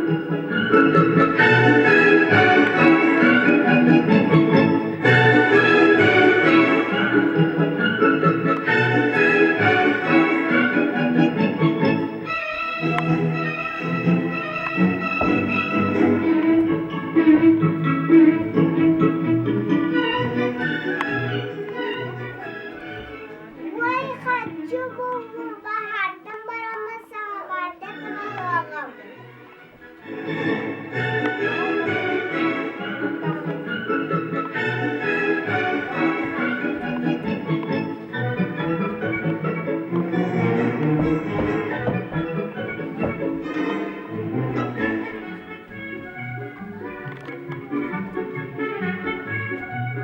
Уой, хаччы буллум, баһаартан бараммын самоварда туруоҕум.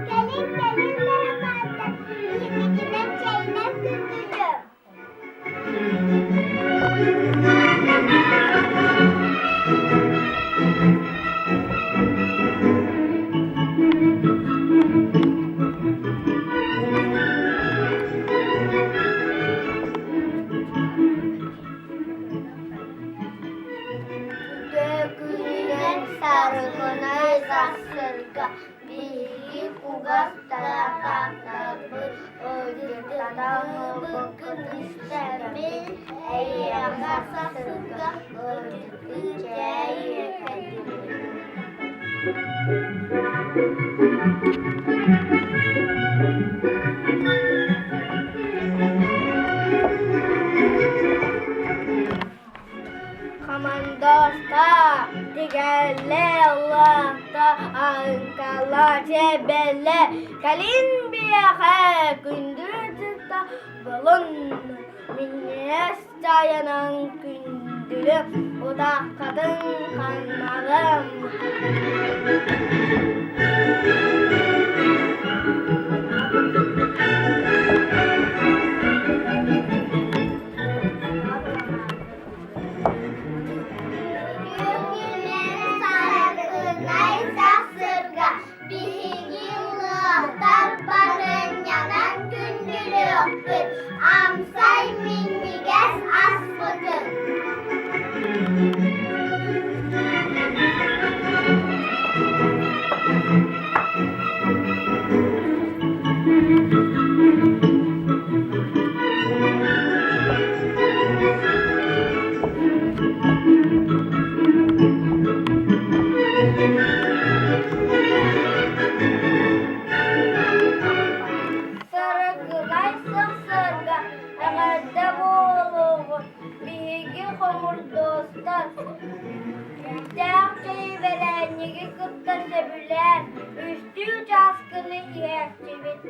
Кэлин, кэлин барамааттар, иһикитинэн чэйинэн күндүлүөм. Күнүнэн саргынай сарсыарга биһиги кугас таракааттарбыт ыалдьыттаныыбыккын истэммин эйиэхэ сарсыарга ыалдьыттыы чэй иһэттим. Командоста тигэллэ улаата аҥкала чэбэлэ кэлин биэхэ күндү дьыта булун минньигэс чайынан күндүлү утаххатын ханналым. Күнүнэн сарсыарга биһиги лыахтар барыанньанан күндүлүөхпүт, амсай минньигэс аспытын. Саргылай сахсарга эҕэрдэ буолуоҕун биһиги хомурдуостар күүстээх чэйи бэлээнньиги кытта сөбүлээн үстүү чааскыны иһээччибит.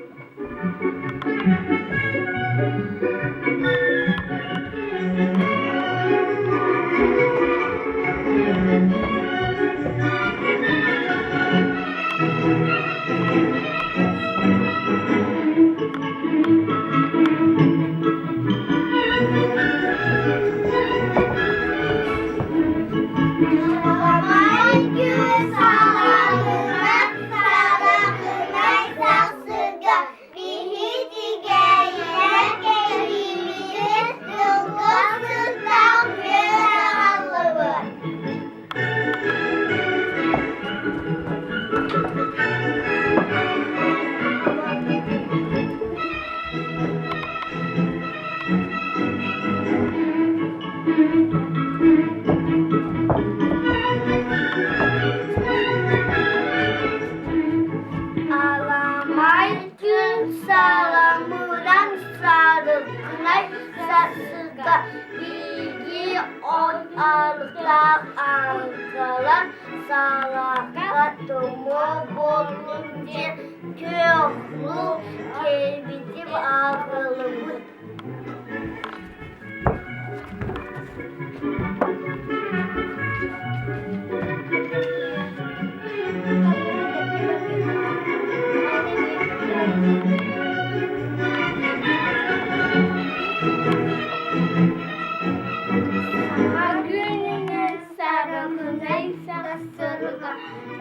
Аламай күн саламынан саламынай сахсырга биһи тигээйилэр кэлиибитин тылга сыстаах үөр аҕаллыбыт. Аламай күн саламынан сарыкынай сарсыга биһиги от арыктаах аҥкалар салака томо буоллун диэн күөх кэлбитим аҕалыбыт. Саҥа күнүнэн сарыкынай сарсыарга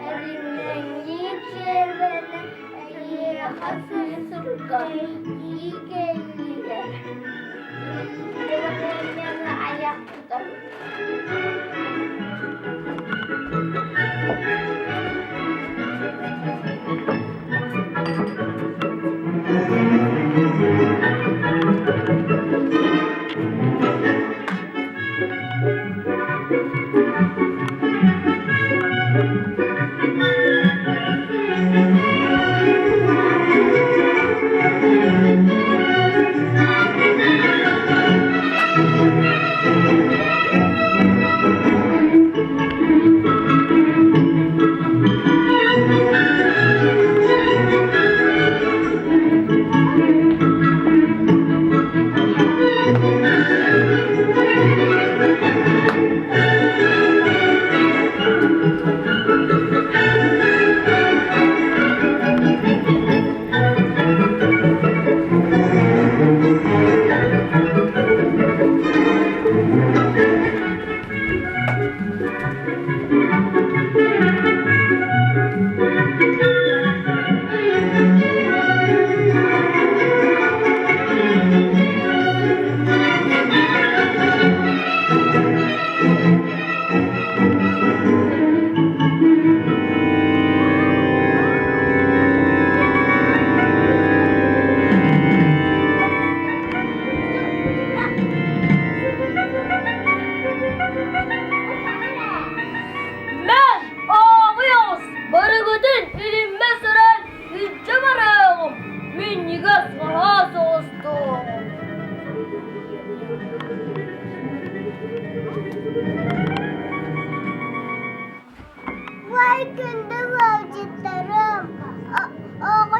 эримнэҥнии чиэрбэнэн эйиэхэ сырсырга кии кэллилэр. Айах тутар. Күндү ыалдьыттарым, оҕо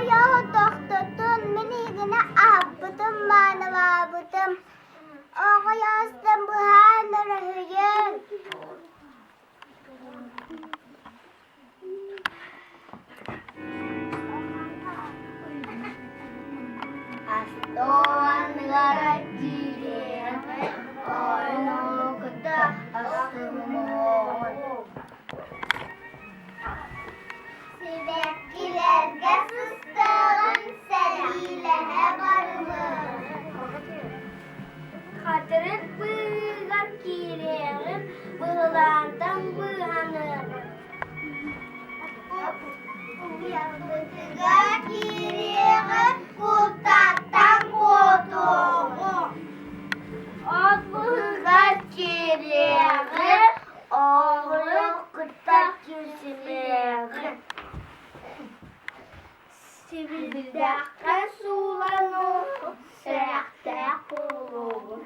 тохтотун, мин эһигини аһаппытым, маанылаабытым. Оҕо быһаан өрөһүйүҥ. Астуоннара киириэҕэ, ойнугута астыммыт. Сибэккилэргэ сыстыаҕын сэриилэһэ барымын. Хатырык быыһыгар киириэҕин, быһылаантан быыһаныаҕын. Уйабытыгар киириэҕи, куттаттан куотуоҕу. От быһыгар киириэҕи, оҕурук кытта күүсүмүөҕү. Сибилдэххэ суулану, сэрэхтээх буолуоҕун.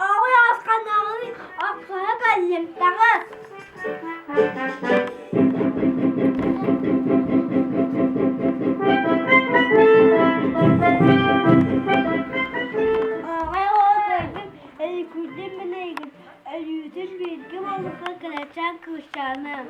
Оҕо ханаҕын охсуһа кэллим таҕыс. Оҕо көрдүм, өрүкүйдүм билигин, өрүүтүн бииргэ буолуохха кырачаан кыысчааным.